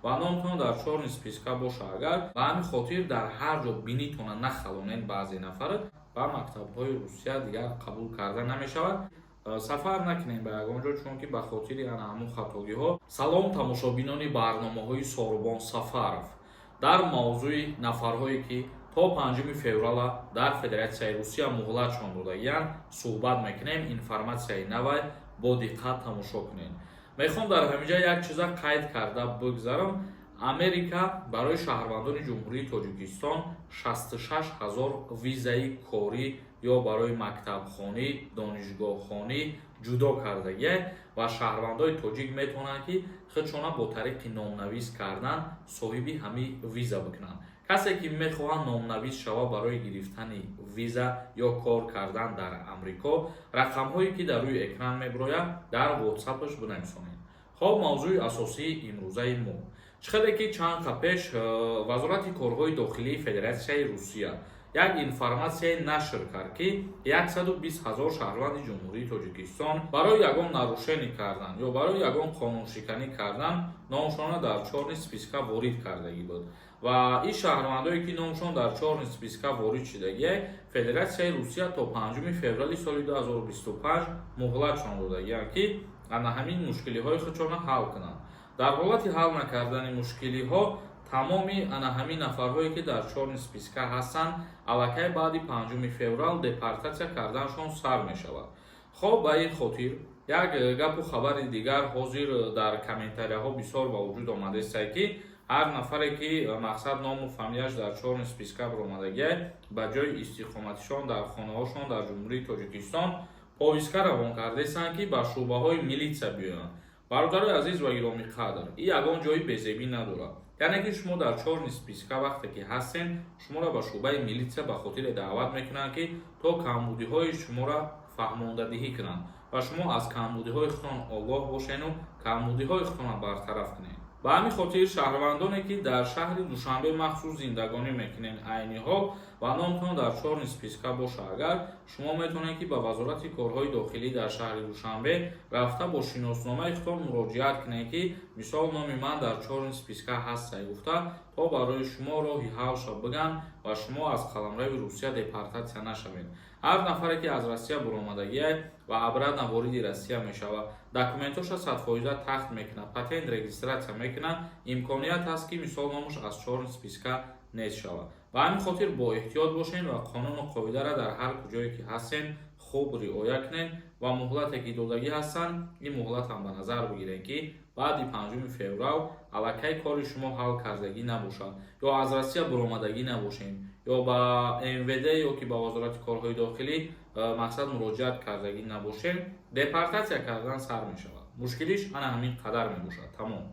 Ва номтон дар чёрный списка боша агар, ба ҳамин хотир дар ҳар ҷо бинитона нахалонен. Баъзе нафар ба мактабҳои Русия дигар қабул карда намешавад. Сафар накунем ба ягон ҷо, чунки ба хотири ана ҳамун хатогиҳо. Салом, тамошобинони барномаҳои Сорубон Сафаров. Дар мавзӯи нафарҳое, ки то 5 феврала дар Федератсияи Русия муҳлатшон додагиянд, суҳбат мекунем. Информатсияи навай бо диққат тамошо кунед. Мехоҳам дар ҳаминҷа як чиза қайд карда бигзарам. Америка барои шаҳрвандони Ҷумҳурии Тоҷикистон 66 ҳазор визаи корӣ ё барои мактабхонӣ, донишгоҳхонӣ ҷудо кардагия ва шаҳрвандои тоҷик метавонанд, ки худшона бо тариқи номнавис кардан соҳиби ҳамин виза бикунанд. Касе ки мехоҳад номнавис шавад барои гирифтани виза ё кор кардан дар Амрико, рақамҳое ки дар рӯи экран мебирояд, дар ватсапаш бинависонед. Хоб, мавзӯи асосии имрӯзаи мо: чӣ хеле ки чанд қа пеш Вазорати корҳои дохилии Федератсияи Русия як информатсияе нашр кард, ки 120 ҳазор шаҳрванди Ҷумҳурии Тоҷикистон барои ягон нарушение кардан ё барои ягон қонуншиканӣ кардан номшонро дар чёрный списка ворид кардагӣ буд. Ва ин шаҳрвандое, ки номшон дар чёрный списка ворид шудагиай, Федератсияи Русия то 5 феврали соли 2025 муҳлатшон додагианд, ки ана ҳамин мушкилиҳои худшонро ҳал кунанд. Дар ҳолати ҳал накардани мушкилиҳо, тамоми ана ҳамин нафарҳое, ки дар чёрный списка ҳастанд, аллакай баъди 5 феврал депортатсия карданашон сар мешавад. Хоб, ба ин хотир як гапу хабари дигар ҳозир дар комментарияҳо бисёр ба вуҷуд омадааст, ки ҳар нафаре ки, мақсад, ному фамилияш дар чёрный списка баромадагиай, ба ҷои истиқоматишон, дар хонаҳошон дар Ҷумҳурии Тоҷикистон повестка равон кардаистанд, ки ба шӯъбаҳои милитсия биёянд. Бародарои азиз ва гиромӣ қадр, ин ягон ҷои безебӣ надорад. Яъне ки шумо дар чёрный списка вақте ки ҳастен, шуморо ба шӯъбаи милитсия ба хотире даъват мекунанд, ки то камбудиҳои шуморо фаҳмондадиҳӣ кунанд ва шумо аз камбудиҳои худтон огоҳ бошену камбудиҳои худтонро бартараф кунед. Ба ҳамин хотир шаҳрвандоне, ки дар шаҳри Душанбе махсус зиндагонӣ мекунед айни ҳол ва номтон дар чёрный списка боша агар, шумо метавонед, ки ба Вазорати корҳои дохилӣ дар шаҳри Душанбе рафта, бо шиносномаи худтон муроҷиат кунед, ки мисол номи ман дар чёрный списка ҳастай гуфта, то барои шумо роҳи ҳалша бигӯянд ва шумо аз қаламрави Русия депортатсия нашавед. Ҳар нафаре, ки аз Россия буромадагиай ва обратно вориди Россия мешавад, документоша 100% тахт мекунад, патент регистрация мекунад, имконият ҳаст, ки мисол номаш аз чёрный списка нест шавад. Ба ҳамин хотир бо эҳтиёт бошед ва қонуну қоидаро дар ҳар куҷое ки ҳастен хуб риоя кунед ва муҳлате, ки додагӣ ҳастанд, ин муҳлатам ба назар бигиред, ки баъди 5 феврал аллакай кори шумо ҳал кардагӣ набошад ё аз Россия буромадагӣ набошед ё ба МВД ё ки ба Вазорати корҳои дохилӣ, мақсад, муроҷиат кардагӣ набошед, депортатсия кардан сар мешавад. Мушкилиш ана ҳамин қадар мебошад, тамом.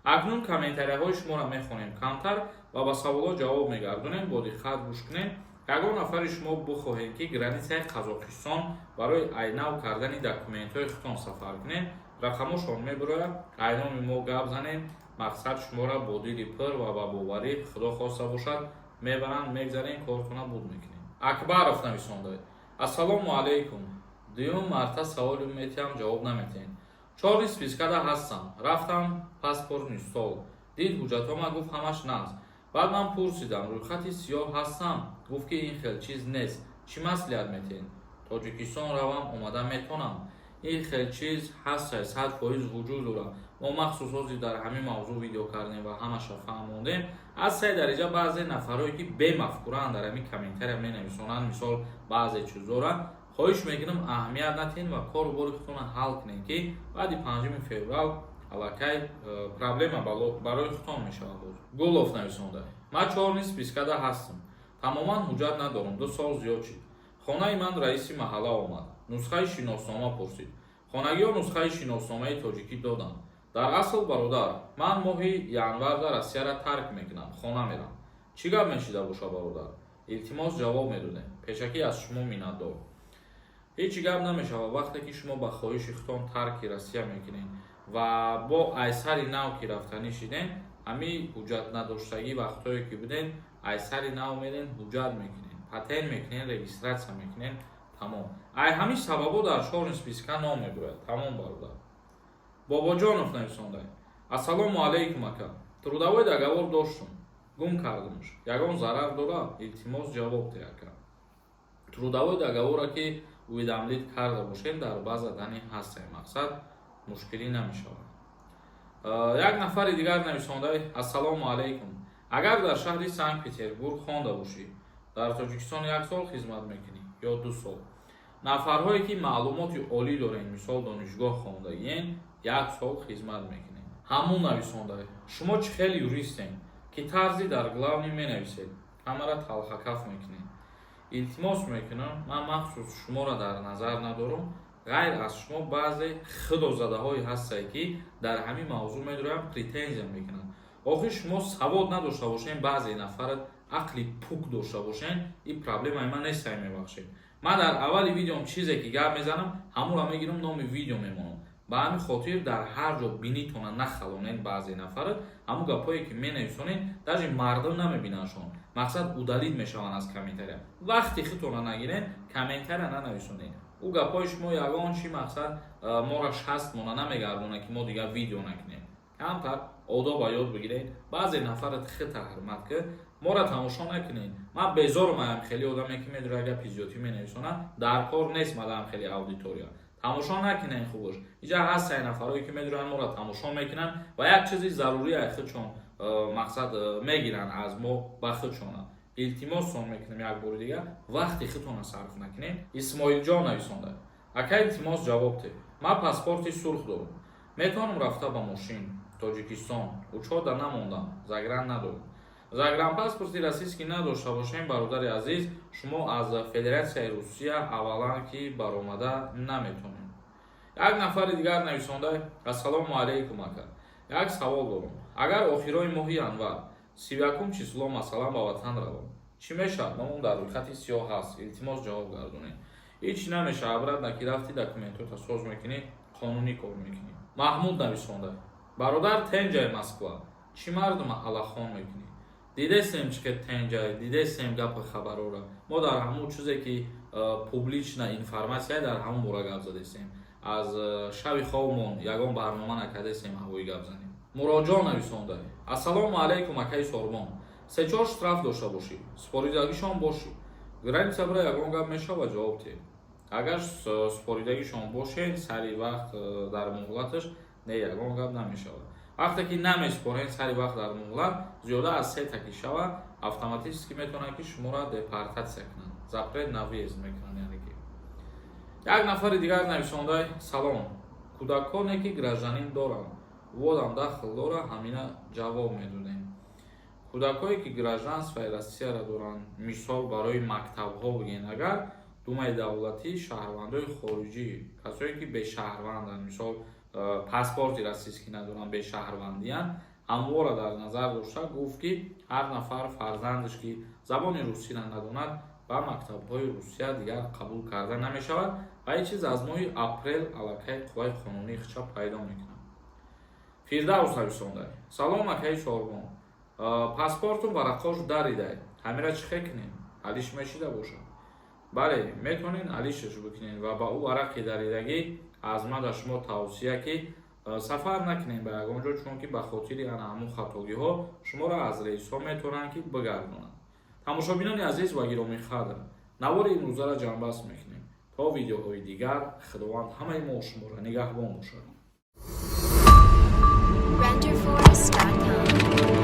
Акнун комментарияҳои шуморо мехонем камтар ва ба саволҳо ҷавоб мегардонем. Бо диққат гӯш кунем. Ягон нафари шумо бихоҳед, ки границаи Қазоқистон барои айнав кардани документҳои худтон сафар кунед, рақамошон мебирояд, айноми мо гап занед. Мақсад, шуморо бо дили пур ва ба боварӣ, Худо хоста бошад, мебаранд, мегзарем, кортона буд мекунем. Акбаров нависонда: «Ассалому алайкум. Дуюм марта саволи метиҳам, ҷавоб наметиҳед. Чёрный спискада ҳастам. Рафтам паспортный стол, дид ҳуҷҷатҳома, гуфт, ҳамаш нағз. Баъд ман пурсидам, рӯйхати сиёҳ ҳастам, гуфт, ки ин хел чиз нест. Чӣ маслиҳат метиҳед? Тоҷикистон равам, омада метонам? Ин хел чиз ҳастай, 100% вуҷуд дорад. Мо махсус ҳозир дар ҳамин мавзӯъ видео кардем ва ҳамаша фаҳмондем. Аз сай дариҷа баъзе нафарое, ки бемафкураанд, дар ҳамин комментария менависонанд, мисол, баъзе чизҳоро, хоҳиш мекунам, аҳамият натиҳед ва кору бори худтонро ҳал кунед, ки баъди 5 феврал аллакай проблема барои худтон мешавад боз. Гулов нависонда: «Ман чёрный спискада ҳастам, тамоман ҳуҷҷат надорам, 2 сол зиёд шид. Хонаи ман раиси маҳалла омад, нусхаи шиноснома пурсид. Хонагиҳо нусхаи шиносномаи тоҷикӣ доданд. Дар асл, бародар, ман моҳи январда Россияра тарк мекунам, хона мерам. Чӣ гап мешида боша, бародар? Илтимос, ҷавоб медодем. Пешакӣ аз шумо миннатдор». Ҳеҷ гап намешавад. Вақте ки шумо ба хоҳиши худтон тарки Россия мекунед ва бо айсари нав ки рафтанӣ шидем, ҳамин ҳуҷҷат надоштагӣ вақтҳое ки будем, айсари нав мерен, ҳуҷҷат мекунем, патент мекунем, регистрация мекунем, тамом. Ай ҳамин сабабо дар чёрный списка ном мебурад, тамом, бародар. Бобоҷонов нависонда: «Ассалому алайкум, ака. Трудовой договор доштум, гум кардумш, ягон зарар дорад? Илтимос, ҷавоб деҳ, ака. Трудовой договора ки уведомлить карда бошем, дар база данных ҳастем, мақсад, мушкилӣ намешавад. Як нафари дигар нависонда: «Ассалому алайкум, агар дар шаҳри Санкт Петербург хонда бошӣ, дар Тоҷикистон як сол хизмат мекунӣ ё 2 сол?» Нафарҳое ки маълумоти олӣ дорем, мисол, донишгоҳ хондагиен, як сол хизмат мекунем. Ҳамун нависонда: «Шумо чӣ хел юристем, ки тарзи дар главный менависед, ҳамаро талхакаф мекунед?» Илтимос мекунам, ман махсус шуморо дар назар надорам. Ғайр аз шумо баъзе худозадаҳое ҳастае, ки дар ҳамин мавзӯъ медорам, претензия мекунанд. Охир шумо савод надошта бошем, баъзе нафарат ақли пук дошта бошен, ин проблемаи ман нестай, мебахшед. Ман дар аввали видеом чизе ки гап мезанам, ҳамонро мегирам, номи видео мемонам. Ба ҳамин хотир дар ҳар ҷо бинитона нахалонед. Баъзе нафарат ҳамун гапҳое ки менависонед, даже мардум намебинандшон, мақсад, удалить мешаванд аз комментария. Вақти худтона нагиред, комментария нанависонед. Ӯ гапҳои шумо ягон чи, мақсад, моро шастмона намегардонад, ки мо дигар видео накунем. Камтар одоба ёд бигиред. Баъзе нафарат хита ҳурмат ки моро тамошо накунед. Ман безорум аям хеле одаме ки медора гапи зиёдӣ менависонад. Дар кор нест мадаам хеле аудитория. Тамошо накунед хубош. Иҷа ҳастае нафарое ки медоранд, моро тамошо мекунанд ва як чизи зарурӣ ай худшон, мақсад, мегиранд аз мо ба худшона. Илтимоссон мекунем, як бори дигар, вақти худтона сарф накунед. Исмоилҷон нависонда: «Ака, илтимос, ҷавоб те. Ман паспорти сурх дорам, метавонам рафта ба мошин Тоҷикистон? Учёт да намондам, загран надорам». Загранпаспорти российский надошта бошем, бародари азиз, шумо аз Федератсияи Русия аввалан ки баромада наметонед. Як нафари дигар нависонда: «Ассалому алайкум, ака, як савол дорам. Агар охирои моҳи январ, 31-ум число, масалан, ба ватан равам, чӣ мешавад? Номам дар рӯйхати сиёҳ ҳаст. Илтимос, ҷавоб гардонед». Ҳеҷ намешавад, обратно ки рафти, документота соз мекунӣ, қонунӣ кор мекунӣ. Маҳмуд нависонда: «Бародар, тенҷаи Москва, чӣ мардума алахон мекунӣ? Дидесем чӣ хел тенҷай, дидесем гапи хабарора. Мо дар ҳамун чизе ки публичная информация, дар ҳамун бора гап задесем. Аз шаби хобмон ягон барнома накардесем, ҳавои гап занем». Муроҷон нависонда: «Ассалому алайкум, акаи Сорбон, се-чор штраф дошта бошӣ, супоридагишон бошӣ, граница бира, ягон гап мешава? Ҷавоб те». Агар супоридагишон бошед сари вақт, дар муҳлаташ, не, ягон гап намешавад. Вақте ки намесупоред сари вақт, дар муҳлат, зиёда аз сета ки шава, автоматически метавонанд, ки шуморо депортатсия кунанд, запрет на въезд мекунанд. Яъне ки як нафари дигар нависонда: «Салом, кӯдаконе ки гражданин доранд, водам дахл дора? Ҳамина ҷавоб медодем». Кӯдакое ки гражданствои Россияро доранд, мисол, барои мактабҳо бигӯен, агар Думаи давлатӣ шаҳрвандои хориҷӣ, касое ки бешаҳрванданд, мисол, паспорти российский надоранд, бешаҳрвандиянд, ҳамвора дар назар дошта гуфт, ки ҳар нафар фарзандаш ки забони русиро надонад, ба мактабҳои Русия дигар қабул карда намешавад. Ва ин чиз аз моҳи апрел аллакай қувваи қонунии худша пайдо мекунад. Фирдавс нависонда: «Салом, акаи Сорбон, паспортум варақош даридай, ҳамира чӣ хел кунем? Алиш мешида бошад?» Бале, метавонед алишаш бикунед ва ба ӯ варақи даридагӣ аз ман дар шумо тавсия, ки сафар накунем ба ягон ҷо, чунки ба хотири ана ҳамун хатогиҳо шуморо аз рейсҳо метавонанд, ки бигардонанд. Тамошобинони азиз ва гиромиқадр, навори имрӯзаро ҷамъбаст мекунем. То видеоҳои дигар Худованд ҳамаи мо шуморо нигаҳбон бошад. Renderforest.com.